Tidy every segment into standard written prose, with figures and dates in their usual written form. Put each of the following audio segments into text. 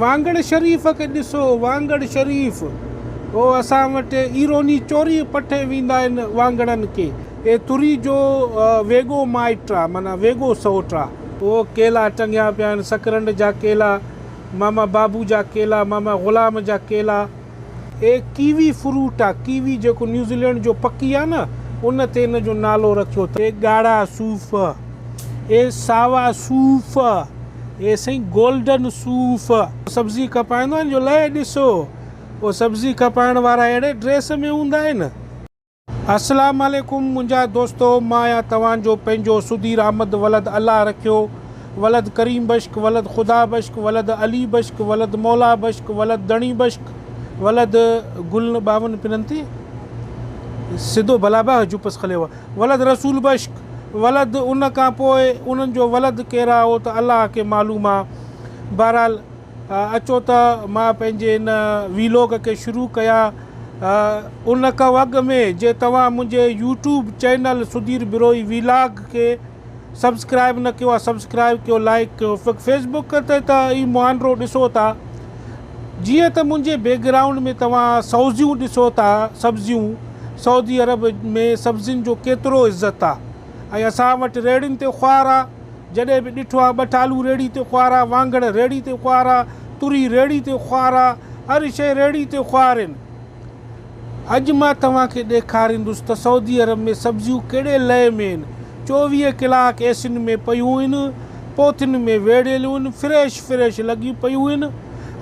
واڱڻ شريف کي ڏسو، واڱڻ شريف. او اسان وٽ ايروني چوري پٺي ويندا آهن واڱڻن کي. اي تري جو ويڳو مائٽ آ، معنيٰ ويڳو سئوٽ آ. او ڪيلا ٽنگيا پيا آهن، سڪرنڊ جا ڪيلا، ماما بابو جا ڪيلا، ماما غلام جا ڪيلا. اي ڪيوي فروٽ آ، ڪيوي جيڪو نيوزيلينڊ جو پکي آ نه، ان تي ان جو نالو رکيو اٿن. اي ڳاڙها صوف، اي ساوا صوف، اي سائين گولڊن صوف. سبزي کپائيندو آهن جو لهي ڏسو، او سبزي کپائڻ وارا اهڙي ڊريس ۾ هوندا آهن. اسلام عليڪم منهنجا دوستو مان آهيان توهان جو پنهنجو سڌير احمد ولد الله رکيو ولد ڪريم بشڪ ولد خدا بشڪ ولد علي بشڪ ولد مولا بشڪ ولد دڻي بشڪ ولد گل ٻاون پنن تي سڌو بلا با جوپس خليو ولد رسول بشڪ ولد ان کان پوء انهن جو ولد ڪير آ اهو ته الله کي معلوم آ بهرحال اچو ته مان پنهنجي هن ويلوگ کي شروع ڪيان. ان کان اڳ ۾ جي توهان منهنجي YouTube channel Sudhir Brohi vlog کي سبسڪرائب نه ڪيو آهي سبسڪرائب ڪيو لائيڪ ڪيو فيسبوڪ تي ته هي مهانڊو ڏسو ٿا جيئن ته منهنجي بيڪ گرائونڊ ۾ توهان سوزيون ڏسو ٿا سبزيون سعودي عرب ۾ سبزين جو ڪيترو عزت آهي ۽ اسان وٽ ريڙهين تي خوار آهي جڏهن به ڏٺو آ ٻٺالو ريڙهي تي خوار آ، وانگڻ ريڙهي تي خوار آ، تري ريڙهي تي خوار آ، هر شيء ريڙهي تي خوار هن. اڄ مان توهان کي ڏيکاريندس ته سعودي عرب ۾ سبزيون ڪهڙي لئه ۾ هن. 24 ڪلاڪ ايسين ۾ پيون هن، پوٿين ۾ ويڙهيل هن، فريش فريش لڳيون پيون هن.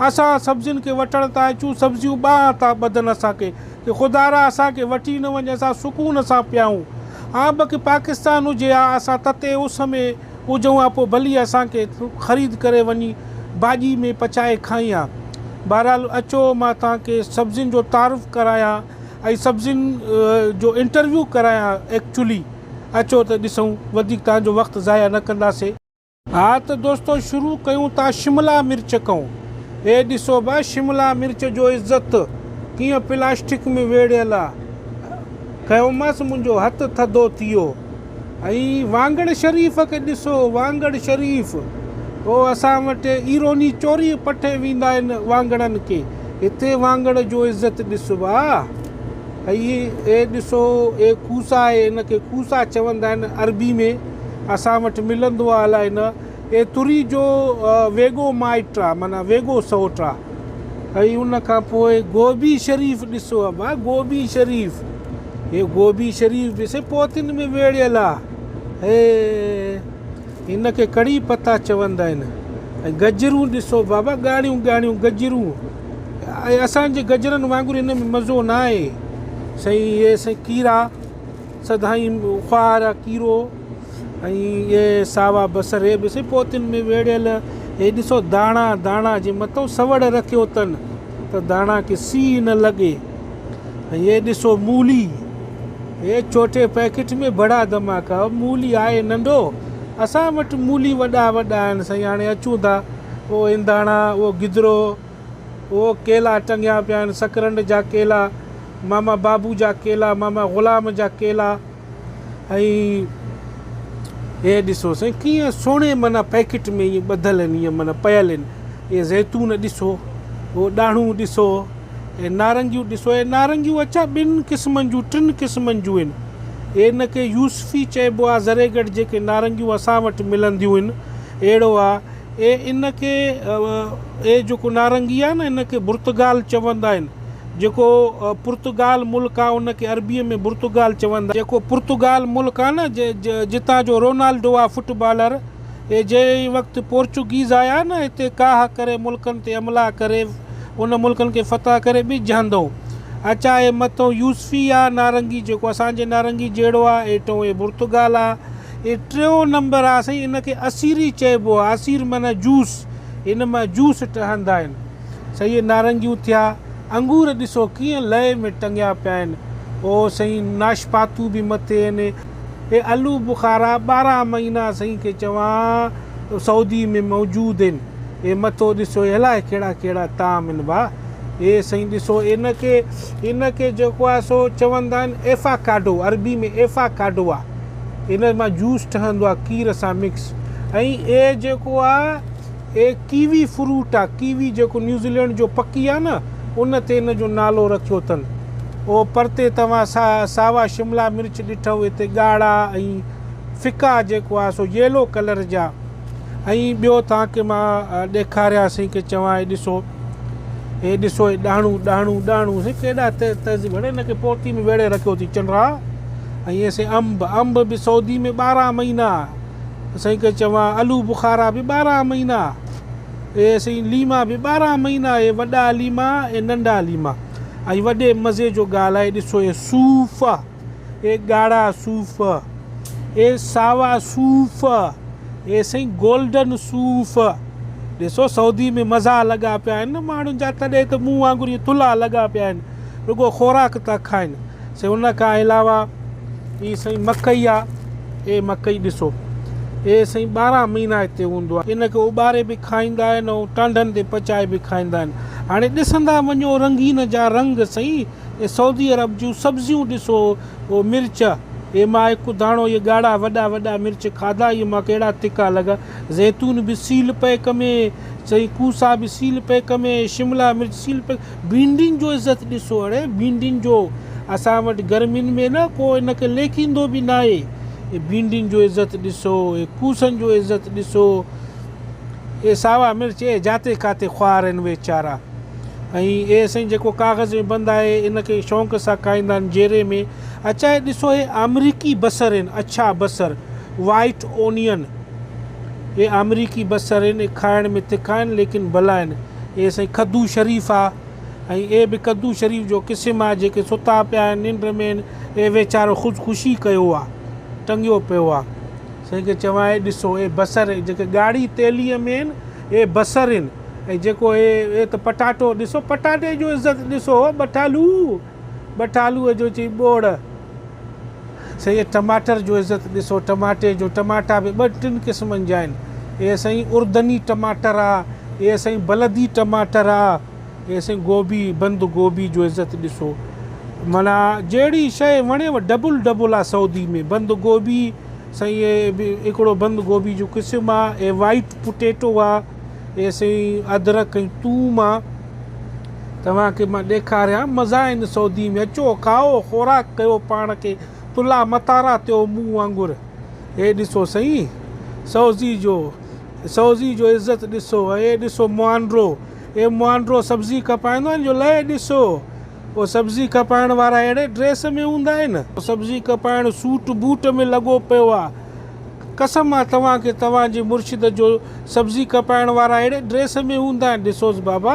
اسان سبزين کي وٺڻ ٿا اچون، سبزيون ٻانهن ٿا ٻڌن اسان کي. ڪي خدارا اسان کي وٺي نه وڃ اسان سڪون سان پيا آهيون ها بڪي پاڪستان هجي ها اسان تتي اس ۾ هجون ها پوء ڀلي اسان کي خريد ڪري وڃي ڀاڄي ۾ پچائي کائين ها بهرحال اچو مان توهان کي سبزين جو تعارف ڪرايان ۽ سبزين جو انٽرويو ڪرايان ايڪچولي اچو ته ڏسون وڌيڪ توهان جو وقت ضايع نه ڪنداسي. ها ته دوستو شروع ڪيون ٿا شملا مرچ کئون. هي ڏسو ڀا شملا مرچ جو عزت ڪيئن پلاسٽڪ ۾ ويڙهيل آ. کنيومانس منهنجو هٿ ٿڌو ٿي ويو. ۽ واڱڻ شريف کي ڏسو واڱڻ شريف. او اسان وٽ ايروني چوري پٺي ويندا آهن واڱڻن کي. هتي واڱڻ جو عزت ڏس ڀا. ۽ هي ڏسو هي کوسا آهي هن کي کوسا چوندا آهن عربي ۾. اسان وٽ ملندو آ الائي نه. اي تري جو ويڳو مائٽ آ معنيٰ ويڳو سئوٽ آ. ۽ ان کان پوء گوبي شريف ڏسو ابا گوبي شريف هي گوبي شريف به سي پوتين ۾ ويڙهيل آ. هي هن کي ڪڙي پتا چوندا آهن. ۽ گجرون ڏسو بابا ڳاڙهيون ڳاڙهيون گجرون ۽ اسان جي گجرن وانگر هن ۾ مزو نه آهي. سائين هي سائين ڪيرا. سدائين خوار ڪيرو ۽ اهي ساوا بصر هي به سي پوتين ۾ ويڙهيل هي ڏسو داڻا داڻا جي مٿو سوڙ رکيو اٿن ته داڻا کي سيء نه لڳي ۽ هي ڏسو مولي هي ڇوٽي پيڪيٽ ۾ بڙا ڌماڪا مولي آهي ننڍو اسان وٽ مولي وڏا وڏا آهن سائين هاڻي اچون ٿا اهو هنداڻا اهو گدرو اهو ڪيلا ٽنگيا پيا آهن، سڪرنڊ جا ڪيلا، ماما بابو جا ڪيلا، ماما غلام جا ڪيلا ۽ هي ڏسو سائين ڪيئن سهڻي معنيٰ پيڪيٽ ۾ ائين ٻڌل آهن ائين معنيٰ پيل آهن. اهي زيتون ڏسو، اهو ڏاڙهون ڏسو، اهي نارنگيون ڏسو، اهي نارنگيون اڇا ٻن قسمن جون ٽن قسمن جون آهن. اهي ان کي يوسفي چئبو آهي ذري گهٽ جيڪي نارنگيون اسان وٽ ملنديون آهن اهڙو آهي. اي ان کي اي جيڪو نارنگي آهي نه ان کي برتگال چوندا آهن جيڪو پرتگال ملڪ آهي ان کي عربيء ۾ برتگال چوندا جيڪو پرتگال ملڪ آهي نه جتان جو رونالڊو آهي فٽبالر اي جنهن وقت پورچوگيز آيا نه هتي ڪاهه ڪري ملڪن تي حملا ڪري ان ملڪن کي فتح ڪري ٻج هنڌئون اچا اي مٿئون يوسفي آهي نارنگي جيڪو اسان جي نارنگي جهڙو آهي هيٺئون اي برتگال آهي هي ٽيون نمبر آ سائين ان کي اسيري چئبو آ اسير معنيٰ جوس هن مان جوس ٺهندا آهن سائين اهي نارنگيون ٿيا انگور ڏسو ڪيئن لئي ۾ ٽنگيا پيا آهن او سائين ناشپاتو به مٿي آهن اهي الو بخارا 12 مهينا سائين کي چوان سعودي ۾ موجود آهن اهي مٿو ڏسو اهي الائي ڪهڙا ڪهڙا طعام آهن ڀا اهي سائين ڏسو ان کي ان کي جيڪو آ سو چوندا آهن ايفاڪاڊو عربي ۾ ايفاڪاڊو آ ان مان جوس ٺهندو آ کير سان مڪس ۽ اي جيڪو آ اي ڪيوي فروٽ آ، ڪيوي جيڪو نيوزيلينڊ جو پکي آ نه ان تي ان جو نالو رکيو اٿن. او پرتي توهان سا ساوا شملا مرچ ڏٺو هتي ڳاڙها ۽ ڦڪا جيڪو آ سو ييلو ڪلر جا ۽ ٻيو توهان کي مان ڏيکاريان سائين ڪي چوان هي ڏسو هي ڏسو هي ڏاڻو ڏاڻو ڏاڻو سائين ڪيڏا تهذيب هڙي هن کي پوتي ۾ ويڙهي رکيو اٿي چنڊا ۽ هي سائين انب انب به سعودي ۾ 12 مهينا سائين ڪي چوان الو بخارا به 12 مهينا اي سائين ليما به 12 مهينا اي وڏا ليما اي ننڍا ليما ۽ وڏي مزي جو ڳالهه آهي ڏسو اي صوف اي ڳاڙها صوف اي ساوا صوف اي سائين گولڊن صوف ڏسو سعودي ۾ مزا لڳا پيا آهن نه ماڻهن جا تڏهن ته مون وانگر اهي ٿلها لڳا پيا آهن رڳو خوراڪ ٿا کائن سائين ان کان علاوه هي سائين مڪئي آ اي مڪئي ڏسو اي سائين 12 مهينا هتي هوندو آ ان کي اٻاري به کائيندا آهن ۽ ٽانڊن تي پچائي به کائيندا آهن هاڻي ڏسندا وڃو رنگين جا رنگ سائين اي سعودي عرب جون سبزيون ڏسو او مرچ اي مان هڪ داڻو اهي ڳاڙها وڏا وڏا مرچ کاڌا اهي مان ڪهڙا تکا لڳا زيتون به سيل پيڪ ۾ چئي ڪوسا به سيل پيڪ ۾ شملا مرچ سيل پيڪ ڀينڊين جو عزت ڏسو اڙي ڀينڊين جو اسان وٽ گرمين ۾ نه ڪو ان کي ليکيندو به ناهي اي ڀينڊين جو عزت ڏسو اي ڪوسن جو عزت ڏسو اي ساوا مرچ اي جاتي ڪاتي خوار آهن ويچارا ۽ اي سائين جيڪو ڪاغذ ۾ بند آهي ان کي شونق سان کائيندا آهن جيري ۾ اچا هي ڏسو هي آمريڪي بصر آهن اڇا بصر وائيٽ اونين اي آمريڪي بصر آهن اي کائڻ ۾ تکا آهن ليڪن ڀلا آهن اي سائين کدو شريف آ ۽ اي به کدو شريف جو قسم آ جيڪي ستا پيا آهن ننڊ ۾ آهن اي ويچارو خودڪشي ڪيو آ ٽنگيو پيو آ سائين کي چوان اي ڏسو اي بصر جيڪي ڳاڙهي تيليء ۾ آهن اي بصر آهن ۽ جيڪو اهي اهي ته پٽاٽو ڏسو پٽاٽي جو عزت ڏسو هو ٻٺالو ٻٺالوء جو چئي ٻوڙ سائين اهي ٽماٽر جو عزت ڏسو ٽماٽي جو ٽماٽا به ٻه ٽن قسمن جا آهن اهي سائين اردني ٽماٽر آ اهي سائين بلدي ٽماٽر آ اهي سائين گوبي بند گوبي جو عزت ڏسو معنيٰ جهڙي شيء وڻيو ڊبل ڊبل آ سعودي ۾ بند گوبي سائين اهي به هڪڙو بند گوبي جو قسم آ اهي وائيٽ پوٽيٽو آ اي سائين ادرڪ ۽ ٿوم آ توهان کي مان ڏيکاريان مزا آهن سعودي ۾ اچو کائو خوراڪ ڪيو پاڻ کي تلا متارا ٿيو مون وانگر هي ڏسو سائين سعودي جو سعودي جو عزت ڏسو هي ڏسو مهانڊو هي مهانڊو سبزي کپائيندو آهي جو لهي ڏسو او سبزي کپائڻ وارا اهڙي ڊريس ۾ هوندا آهن سبزي کپائڻ سوٽ بوٽ ۾ لڳو پيو آ قسم آ توهان کي توهان جي مرشد جو سبزي کپائڻ وارا اهڙي ڊريس ۾ هوندا آهن ڏسوس بابا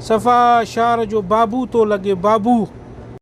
صفا شهر جو بابو ٿو لڳي بابو.